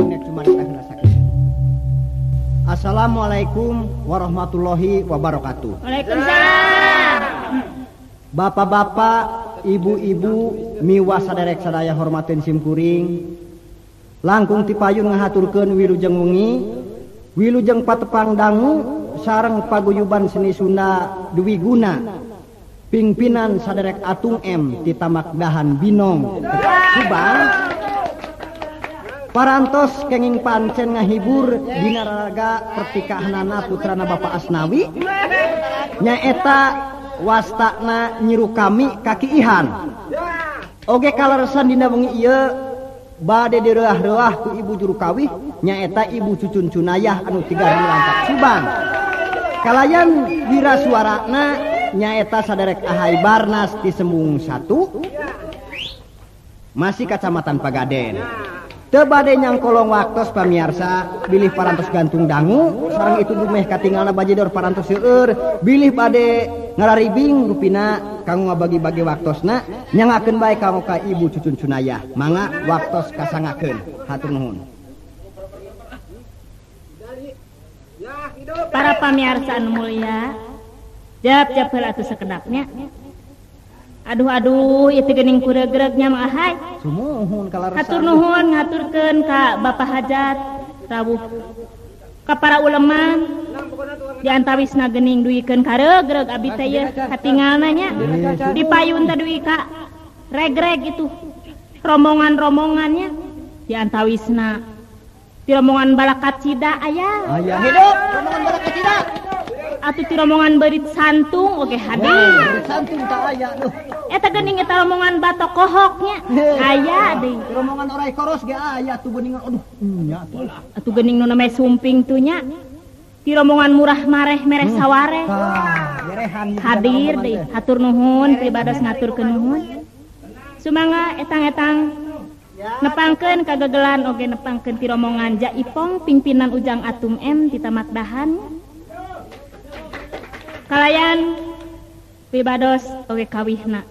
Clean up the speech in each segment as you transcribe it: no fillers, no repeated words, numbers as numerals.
kuring nek cumarita heula sakedeung. Assalamualaikum warahmatullahi wabarakatuh. Waalaikumsalam. Bapak-bapak, ibu-ibu, miwa saderek sadaya hormateun sim kuring. Langkung tipayun ngahaturkeun wilujeng wengi, wilujeng patepang dangu sareng paguyuban seni Sunda Dwi Guna. Pimpinan saderek Atung M ti Tamak Dahan Binong, Subang. Parantos kenging pancen ngahibur dina raraga pertikahanana putrana Bapak Asnawi nyaeta wastana nyiru kami kaki Ihan. Oge kaleresan dina wengi ieu bade direuah-reuah ku ibu juru kawih nyaeta Ibu Cucun Cunayah anu tiga Langkap Subang. Kalayan wira suarana nyaeta saderek Ahai Barnas di Sembung 1 masih Kacamatan Pagaden. Teu bade nyangkolong waktos pamiarsa bilih parantos gantung dangu sareng itu dumeh katingalna bajidor parantos seueur bilih bade ngararibing rupina kanggo ngabagi-bagi waktosna nyangakeun bae kanggo ka Ibu Cucun Cunayah. Mangga waktos kasangakeun. Hatur nuhun. Para pamiarsa anu mulia, jap-jap heula atuh sakedapnya. Aduh aduh ieu teh geuning kuregreg nya Mang Ahai. Sumuhun kalaresan. Hatur nuhun ngaturkeun ka Bapak Hajat rawuh ka para uleman di antawisna geuning duikeun karegreg abi teh yeuh katingalna nya di payun teh duwi ka regreg itu rombongan-rombongannya di antawisna di rombongan Balakacida aya. Aya hidup rombongan Balakacida. Atuh ti rombongan Berit Santung oge hadir. Berit Santung tak aya duh. Eta geuning eta rombongan Batok Kohoknya aya deui. Rombongan Orai Koros ge aya tuh geuning aduh nya tuh. Atuh geuning nu namanya Sumping tuh nya. Ti rombongan Murah Mareh Mereh Saware. Hadir deui. Hatur nuhun pribados ngaturkeun nuhun. Sumangga etang-etang nepangkeun kagegelan oge nepangkeun ti rombongan Jaipong pimpinan Ujang Atum M ti Tamak Dahan. Kalayan pribados oge kawihna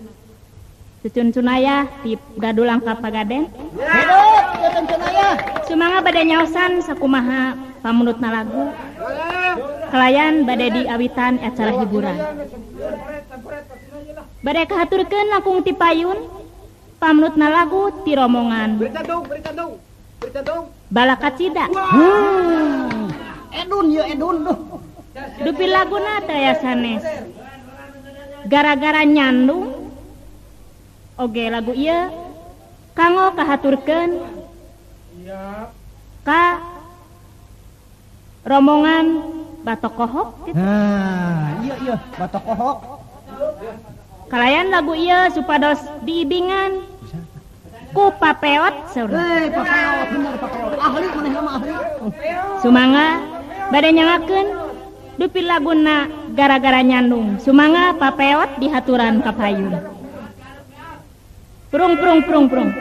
Cucun Cunayah ti Gadulang ka Pagaden. Hidup Cucun Cunayah. Sumangga bade nyaosan sakumaha pamundutna lagu. Kalayan bade diawitan acara hiburan. Bade kahaturkeun langkung ti payun pamundutna lagu ti rombongan Balakacida. Edun ye edun duh. Dupi laguna teh aya sanes. Gara-gara nyandung oge lagu ieu kanggo kahaturkeun ka rombongan Batok Kohok gitu. Nah, iya iya Batok Kohok. Kalayan lagu ieu supados diibingan ku papeot saurna. Papeot bener papeot. Ahli manehna mah ahli. Sumangga bade nyangakeun dupi laguna gara-gara nyandung. Sumangga papeot dihaturan ka payun. Prung prung prung prung.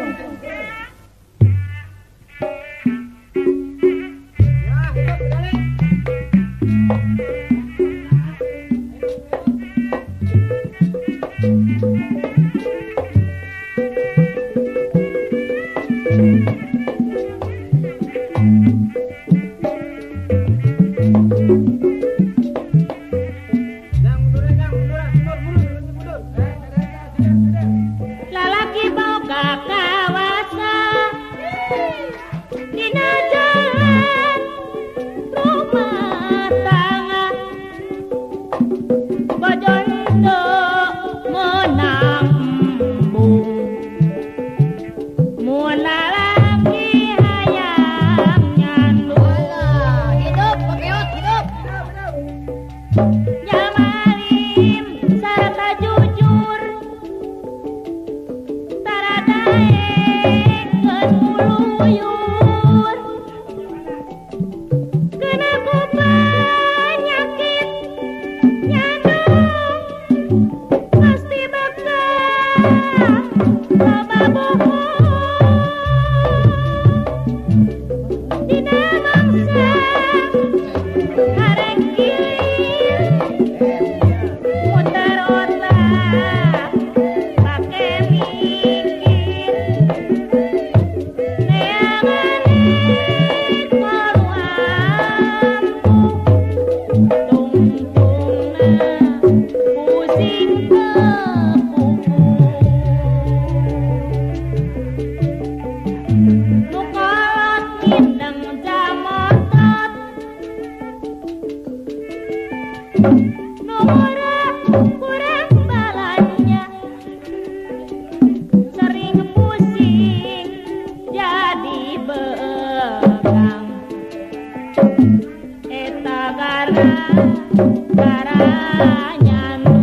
Lalaki boga kawan. Dagang eta gara gara nyandu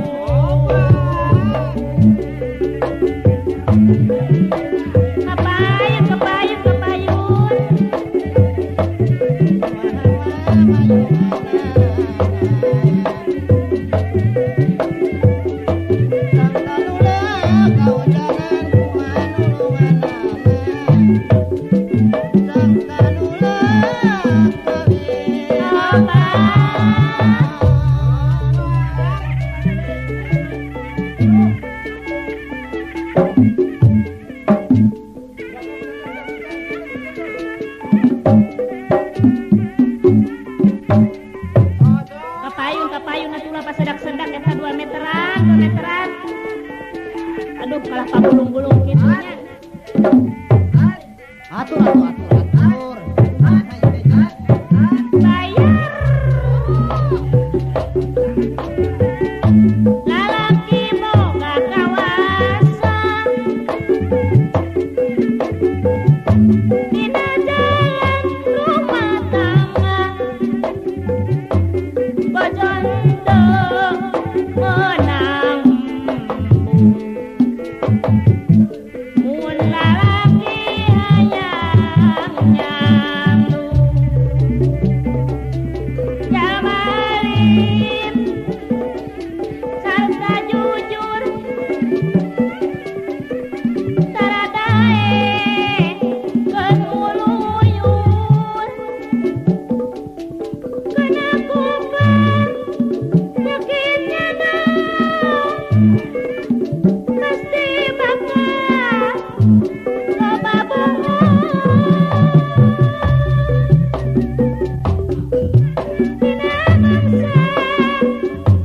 kapayun kapayun kapayun kapayun kapayun atulah pasedak-sedak eta 2 meteran 2 meteran aduh kalah pagulung-gulung kitu nya. Atur atur atur atur. Bayar lalaki boga kawasa dina jalan rumah tangga bojondo menang mun lalaki hayang nyamlu jamalin sarta jujur taradae keun uluyur kana kuper sakitnya pasti bakal loba bohong dina mangsa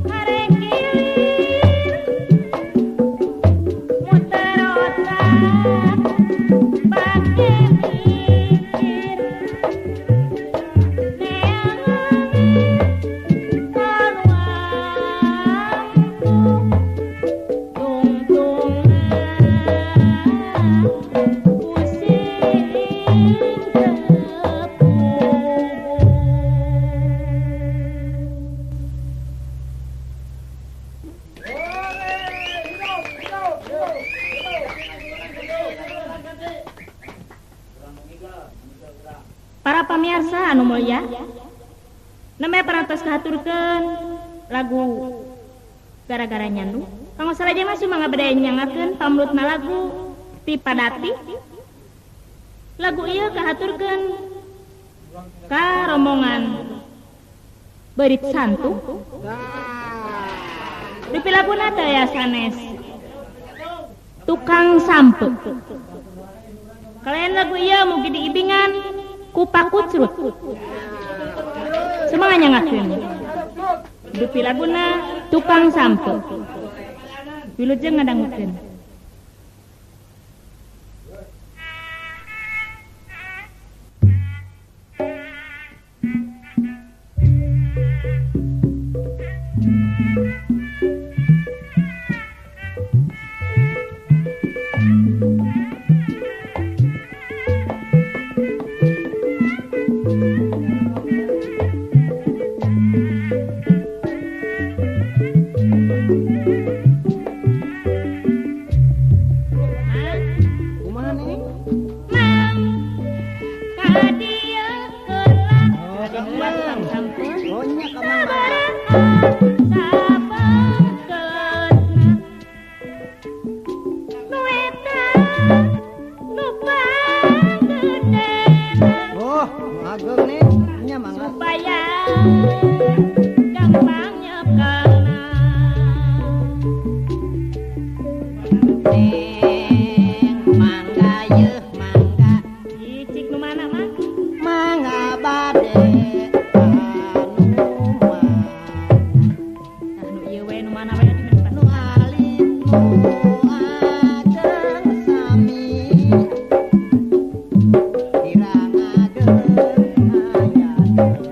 kareng kilir muter otak pake mikir neangan anu ampuh tungtungan pusing tepugu. Para pamirsa anu mulia, nembe parantos kahaturkeun lagu gara-gara nyandu. Kanggo salajengna mah sumangga bade nyangakeun pamrutna lagu ti Padati. Lagu ieu kahaturkeun ka rombongan Beurit Santu. Dupi laguna teh aya sanes Tukang Sampe. Kalayan lagu ieu mugi diibingan ku Pakucrut. Semangat nyangakeun. Dupi laguna Tukang Sampe. Wilujeng ngadangukeun. Kumaha Neng? Mang ka dieu keula Oh, ka buat Mang. tukang sampe. Oh nya ka Mang. Sabaraha sabeungkeutna nu eta nu panggedena Oh, nu ageng Neng. Nya mangga. supaya gampang nyekelna. Neng mangga yeuh mangga. Icik nu mana Mang? Mangga bade anu mana. Tah nu ieu we nu mana we di pas. Nu alit nu ageng sami. Kirang ageng aya deui.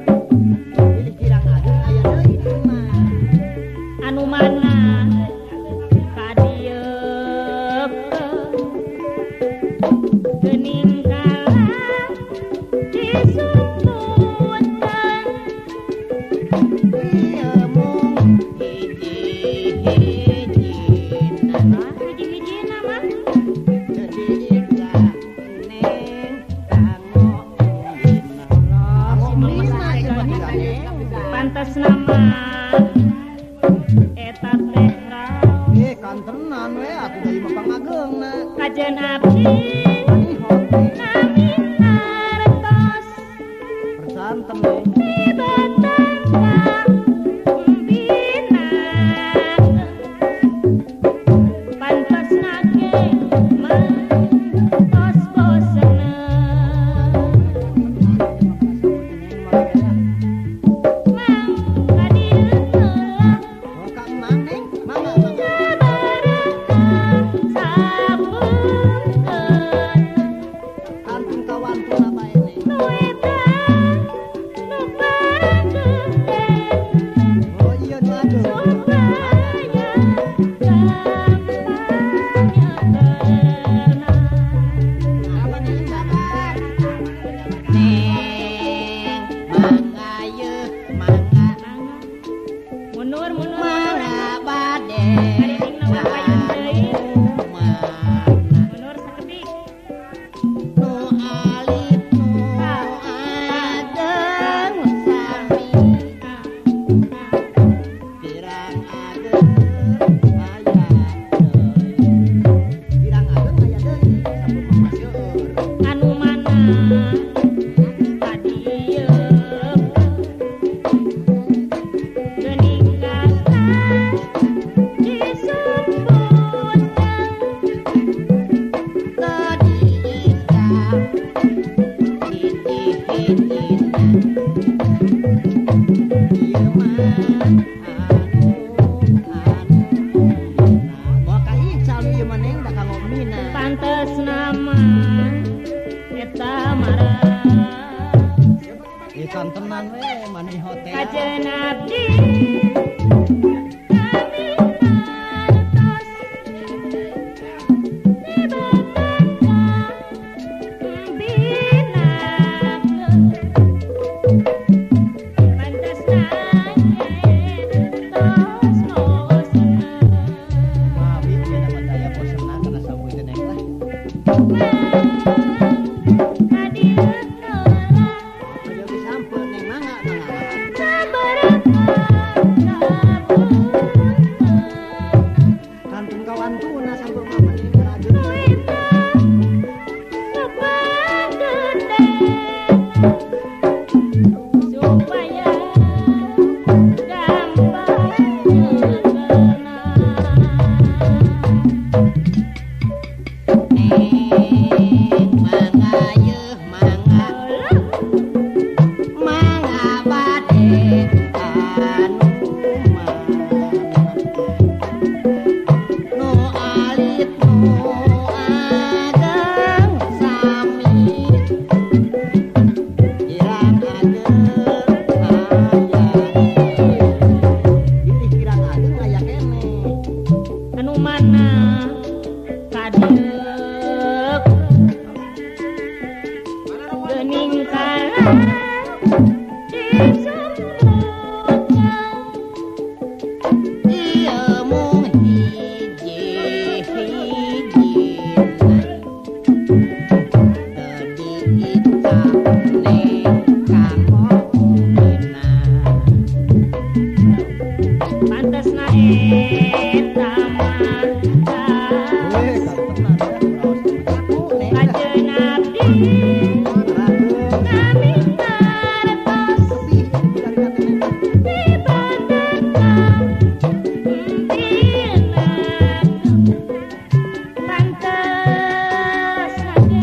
Pilih kirang ageng aya deui ieu mah. Anu mana ka dieu geuning kalah di Disumputan Ieu mung hiji-hijina. Ah, hiji-hijina mah. Teu diica neng kanggo mina. Mina coba tingalian. Pantes nama eta teh raos. Eh, kantenan we atuh da ieu mah pangageungna. Kajen abdi Manihot we. nami artos Persanten we. tibatan ka pembina. Pantes nage mah tos boseneun. Mang ka dieu heula. Oh, ka Emang neng, mangga mangga. Sabaraka sapungkeun. Kantun kawantuna bae neng. Nu eta nu pagede Oh iya nu ageung. supaya gampang nyekelna. Neng, mangga yeuh, mangga. Mangga. Mundur mundur mundur. Mangga bade Kariting we payun deui. anu mana? Mundur sakedik. Nu alit nu Ta ta ageng sami. ta ta. Kirang ageng aya deui. Kirang ageng aya deui sampeu mah seueur. Anu mana ka dieu geuning kalah disumputan. Teu diica hiji-hijina. Ieu mah anu anu mina. Moal kaical ieu mah neng da kanggo mina. Pantes nama eta maras. Ieu kantenan we manihot teh. Kajen abdi kami artos tibatan ka pembinakeun. Pantes nage tos boseneun. Mawi ieu mah daya bosenna kana sampeu teh neng lah. Mang ka dieu heula. Peryogi sampeu neng mangga mangga. Sabaraka sapungkeun. Kantun kawantuna sampeu mah mending Nu karageung. eta nu pagede supaya gampang nyekelna. Neng, mangga yeuh mangga. Heuh. Mangga bade anu mana? Nu alit nu ageng sami. Kirang ageng aya deui. Ini kirang ageng aya keneh. Anu mana kadeuk geuning kalah disumputan. Ieu mung hiji-hijina. Teu diica neng kanggo mina. Pantesna eta mah Eh, kantenan we raos neng lah. Kajen abdi Karageung. kami ngartos Sepi dari teh neng. tibatan ka pembinakeun. Pantes nage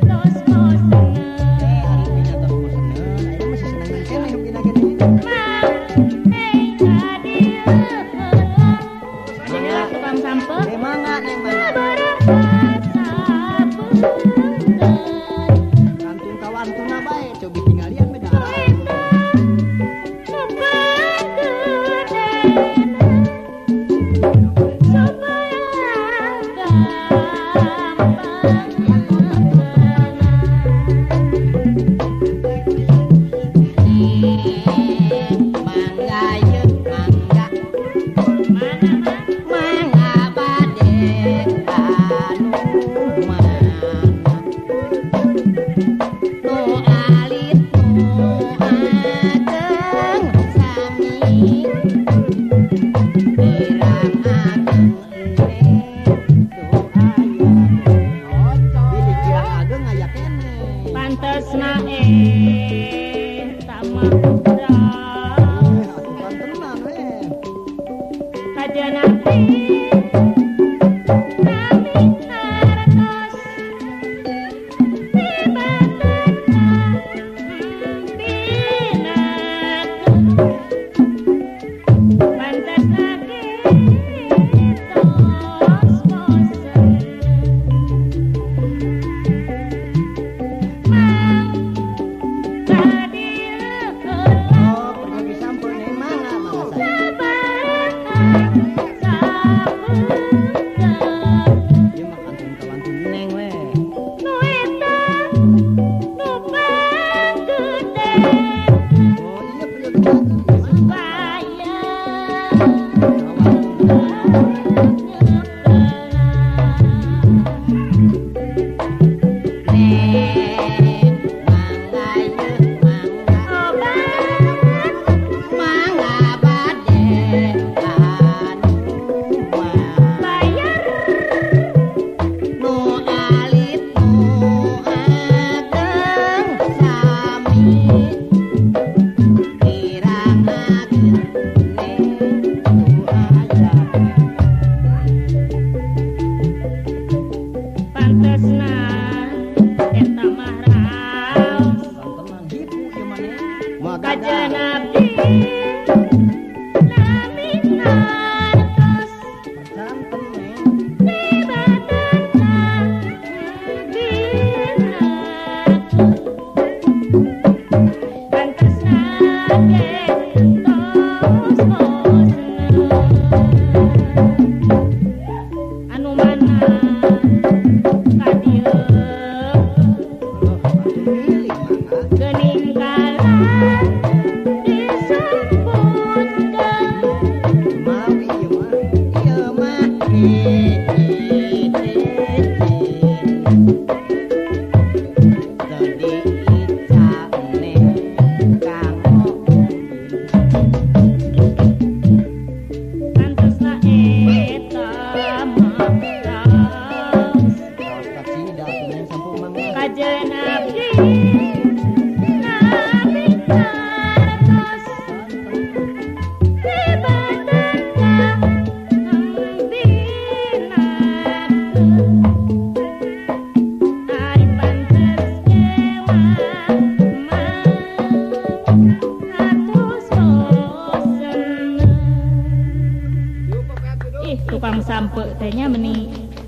tos boseneun. Eh, ari mina tos boseneun, ayeuna masih senengan keneh mina ge neng. Mang hei ka dieu heula. Ka dieu Mangga. tukang sampeu. Eh, mangga neng mangga. Sabaraka sapungkeun. Kantun kawantuna bae cobi tinggalian we da Nu arageung. eta nu pagedena supaya gampang nyekelna. Pantesna eta mah kajenap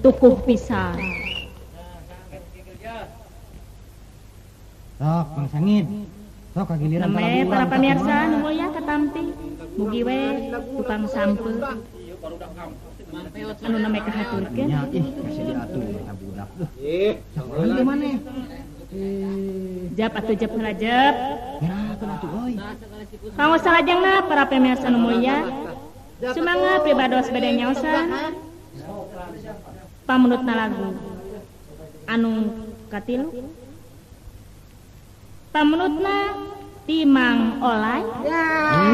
tukuh pisan. Sok Mang Sangid. Sok kagiliran para pamirsa nu mulya katampi. Mugi we tukang sampe anu name kahaturkeun. Nya ih kasih diatur eta budak. Ih, di maneh? Jap atuh jap heula jap. Ngerakeun atuh euy. Kanggo salajengna para pamirsa nu mulya. Sumangga pribados bade nyaosan. Pamundutna lagu anu katilu pamundutna ti Mang Olay.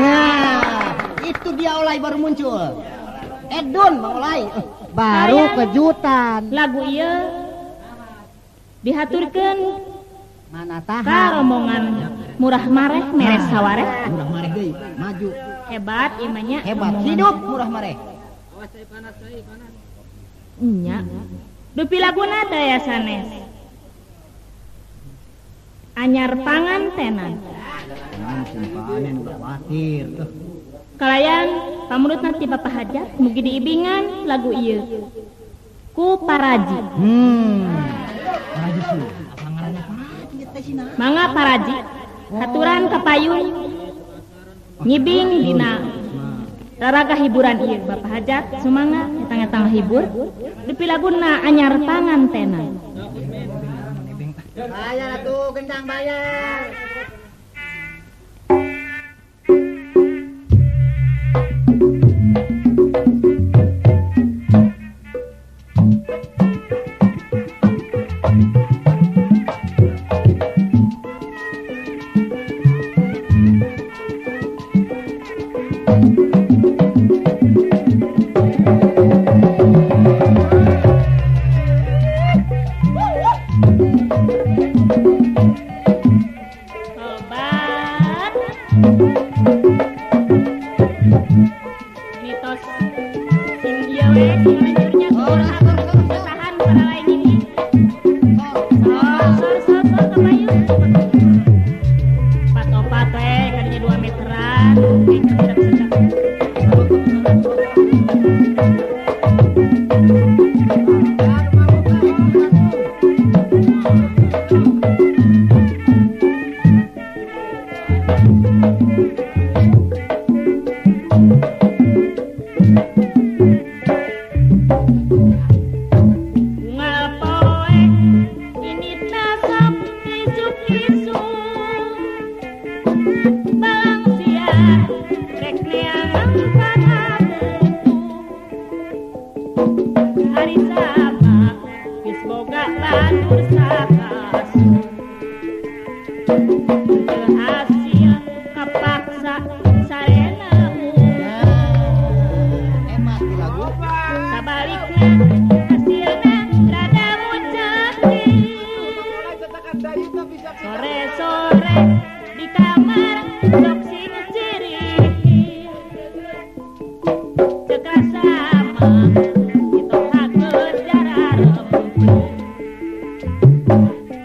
Nah, itu dia Olay baru muncul. Edun Mang Olay baru kejutan. Lagu ieu dihaturkeun mana tahan ka rombongan murah mareh meres sawareh. Murah mareh deui maju. Hebat ieu mah nya. Hebat hidup murah mareh. Awas saya panas, saya panas. Nya. Dupi laguna daya sanes. Anyar pangan tenan. Kalayan pamurutna ti Bapak Hajat mugi diibingan lagu ieu. Ku Paraji. Paraji su. Apa ngaranna Paraji teh sina? Mangga Paraji. Haturan kapayun ngibing dina raraga hiburan ieu Bapak Hajat sumangga etang-etang hibur dupi laguna anyar pangan tenan. Bayar atuh gendang bayar. Thank you. Teu hasil kapaksa sarena Emat di lagu. Sabalikna hasilna rada mucakir. Sore-sore di kamar sok sing ciri. Ceuk sama itu hageus jararempung.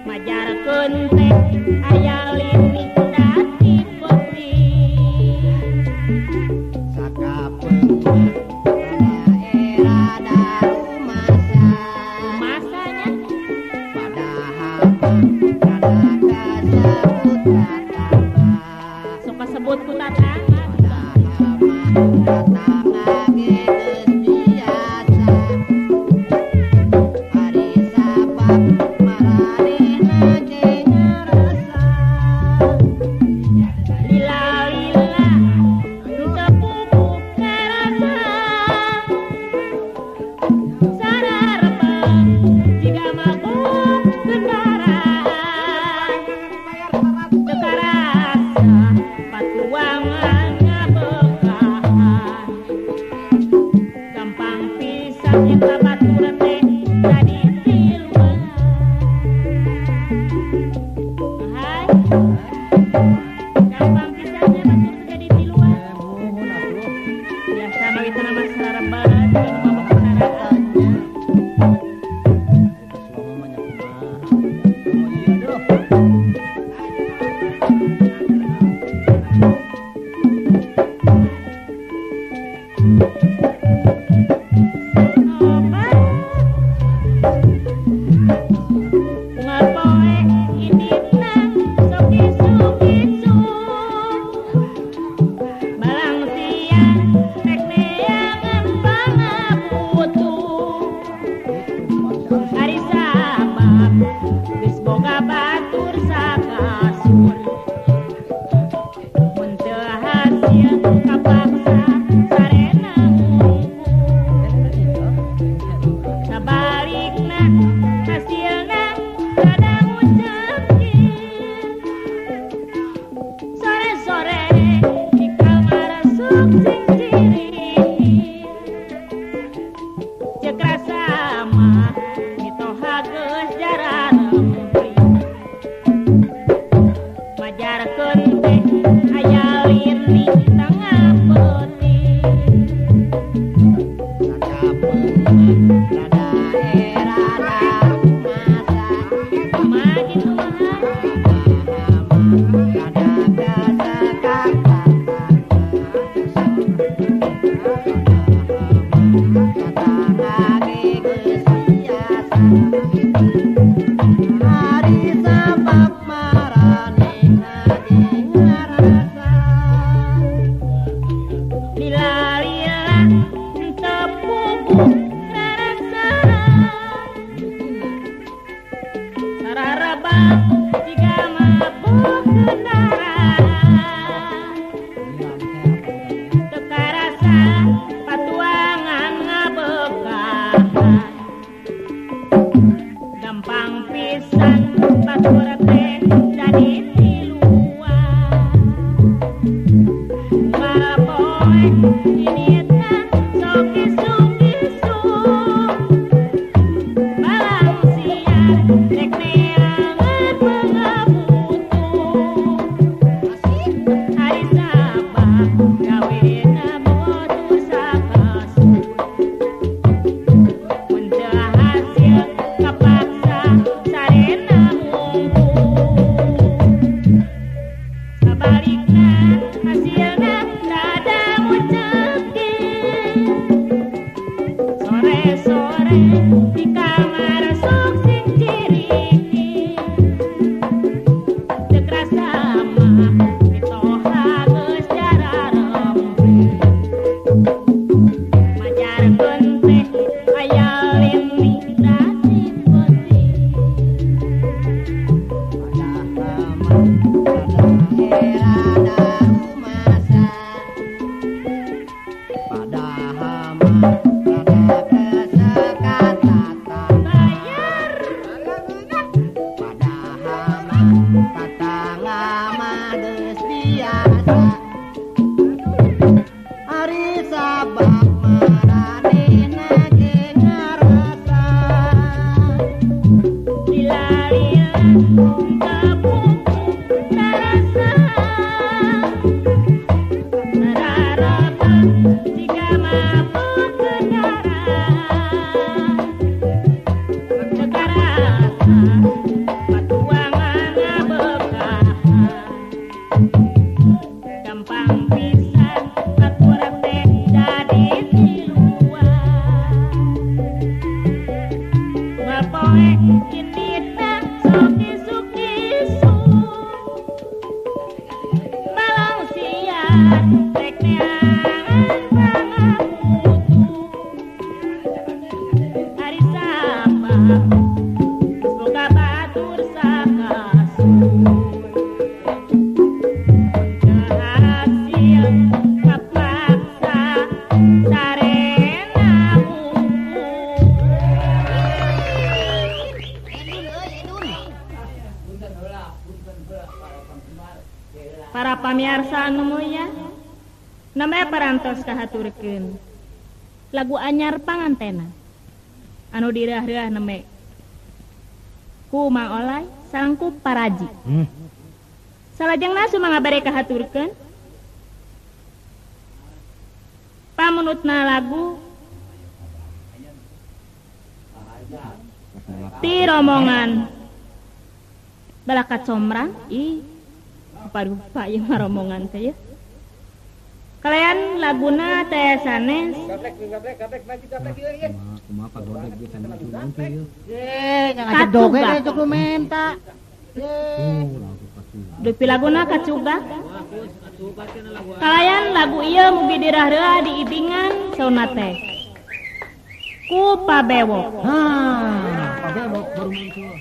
Majarkeun teh aya lini dati peti. Sakapeung era darumasa. Masanya Padahal mah rada kasebut tatangga. Sok kasebut ku tatangga. Padahal mah tatangga ge geus biasa. Ari sabab maranehna ge ngarasa. Lila-lila teu pupuk karasa. Sararepeng jiga mabuk kendaraan. Teu karasa patuangan ngabekahan. Gampang pisan eta batur teh jadi tiluan. Hai. Gampang pisan nya batur teh jadi tiluan. Muhun atuh. Biasa mah kita nama sararebat nu mabok kendaraan. Eta suami mah nya kumaha. Oh iya duh. Obat. Unggal poe inditna sok isuk-isuk. Balang siang rek neangan pangabutuh. Ari sabab geus boga batur sakasur. Mun teu hasil kapaksa sarena ngungkul. Sabalikna hasilna rada ngucekir. Sore-sore di kamar sok sing ciri. Ceuk rasa mah mitoha geus jararempri. ngarasa Ari sabab maranehna ge ngarasa Lila-lila tepung tarasa Nararapa jika mabuk kendaraan Tekarasa patuangan ngabekahan Gampang pisan aturan teh jadi tiluan Bapoe inditna sok isuk-isuk Balong siar rek neangan pangaputu Ari sabab boga batur sakasut Hasil kapaksa sarena hukum Edun euy edun. Para pamiarsa anu mulia, namanya parantos kahaturkeun lagu anyar pangantena anu dirah-reah neme ku Mang Olay sareng ku Paraji. Salajengna sumangga bade kahaturkeun pamunutna lagu ti romongan Balaka Comrang. Ih, rupa-rupa ieu mah romongan teh ya. Kalian laguna teh sanes Kumaha pagodeg ge sanes muncul ieu. Ye, ngajedog Kacugak. we cuk lu menta. Ye. Oh, lagu kacugak. Dupi laguna kacugak. Kalayan lagu ieu mugi dirah-reuah diibingan sauna teh ku Pabewok. Ah, Pabewok baru muncul.